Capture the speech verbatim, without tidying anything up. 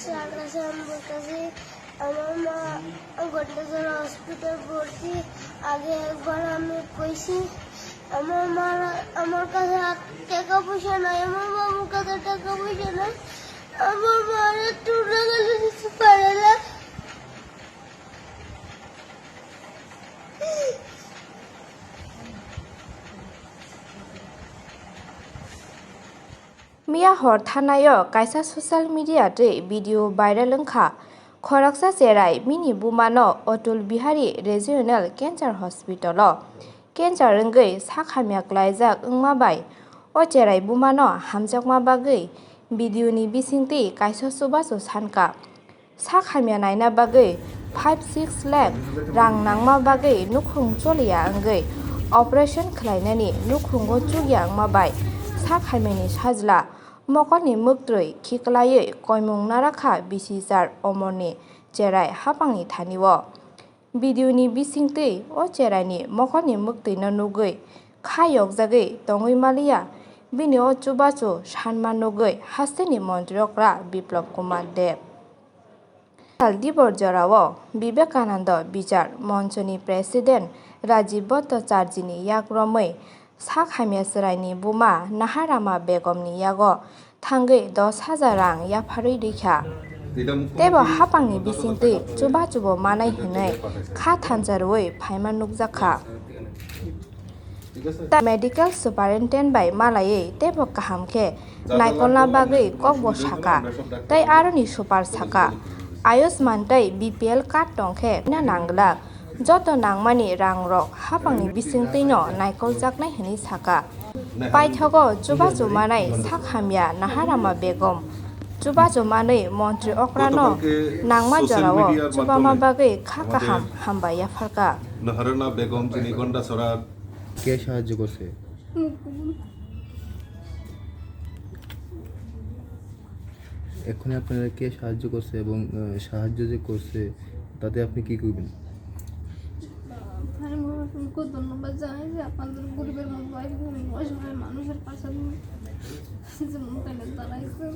স্যার কাছে আমি বলতেছি, আমার মা ঘন্টাছড়া হসপিটাল ভর্তি। আগে একবার আমি কইছি, আমার মা, আমার কাছে আর টাকা পয়সা নাই, আমার বাবুর কাছে টাকা পয়সা নাই, আমার মা আর একটু টাকা দিতে পারে না। Miya hor thanai o kaisa social media twi video viral wngkha. Khoroksa cherai bini buma no Atal Bihari Regional Cancer Hospital o cancer wngwi sak hamya klaijak wngma bai o cherai buma no hamjakma bagwi video ni bisingtwi kaisa chubachu sankha. Sak hamya naina bagwi five six lakh rang nangma bagwi nukhung choliya wngwi operation khlainani nukhungo chukya wngma bai sak hamyani sajla mokolni mwktwi khiklaiwi koimung narakha bisichar Omorni cherai hapangni thani-o. Video ni bisingtwi o cheraini mokolni mwktwino nugwi kha yokjagwi tongwi maliya, bini o chubachu sanma nugwi hasteni montri okra Biplab Kumar Deb. Sal dibor jorao Vivekananda Bichar Monchoni President Rajiv Bhattacharjini yak romwi sak hamya chwraini buma Naharama Begomni yago thangwi dos hajar rang yapharwi rikha. Teibo hapangni bisingtwi chubachubo manai hwnwi kha thansa rwui phaima nukjakha. Ta medical superintendent bai malaiwi teibo kaham khe naikolna bagwi kokbo saka, tei aroni super saka, Ayushman tei B P L card tongkhe na nanglak. Joto nangmani rangrok hapangni bisingtwino naikoljaknai hwnwi saka. Paithago chubachu manai sak hamya Naharama Begom. Chubachu manwi montri okrano nangma jorao chubama bagwi kha kaham hambai yapharkha. নাহারানা বেগম, যিনি গন্ডাছড়া। কে সাহায্য করছে? এক্ষুনি আপনারা কে সাহায্য করছে এবং, আহ, সাহায্য যে করছে, তাতে আপনি কি কইবেন? আমি অসংখ্য ধন্যবাদ জানাই যে আপনাদের গরিবের মতো একজন অসহায় মানুষের পাশে আপনি যেমন তাহলে দাঁড়াইছেন।